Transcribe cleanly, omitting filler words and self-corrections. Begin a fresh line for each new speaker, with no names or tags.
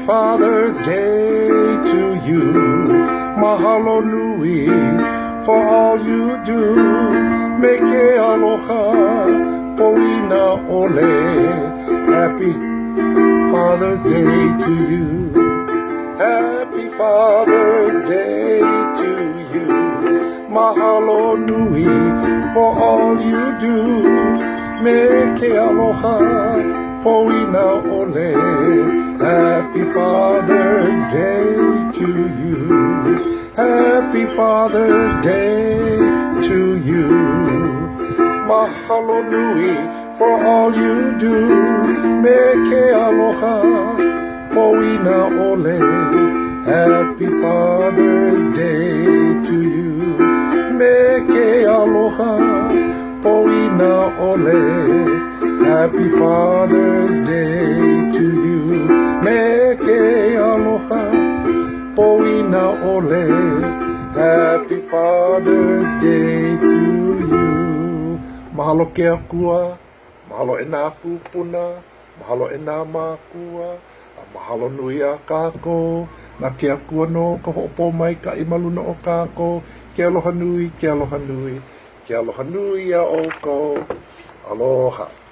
Father's Day to you. Mahalo nui for all you do. Me ke aloha poina ʻole. Happy Father's Day to you. Happy Father's Day to you. Mahalo nui for all you do. Me ke aloha poina ʻole. Happy Father's Day to you. Happy Father's Day to you. Mahalo nui for all you do. Me ke aloha poina ʻole. Happy Father's Day to you. Me ke aloha poina ʻole. Happy Father's Day to you. Me ke aloha poina ʻole. Happy Father's Day to you. Mahalo ke Akua, mahalo e nā kūpuna, mahalo e nā mākua, a mahalo nui iā kākou. Na ke Akua nō ka hoʻopōmaikaʻi ma luna o kākou. Ke aloha nui, ke aloha nui, ke aloha nui iā ʻoukou. Aloha.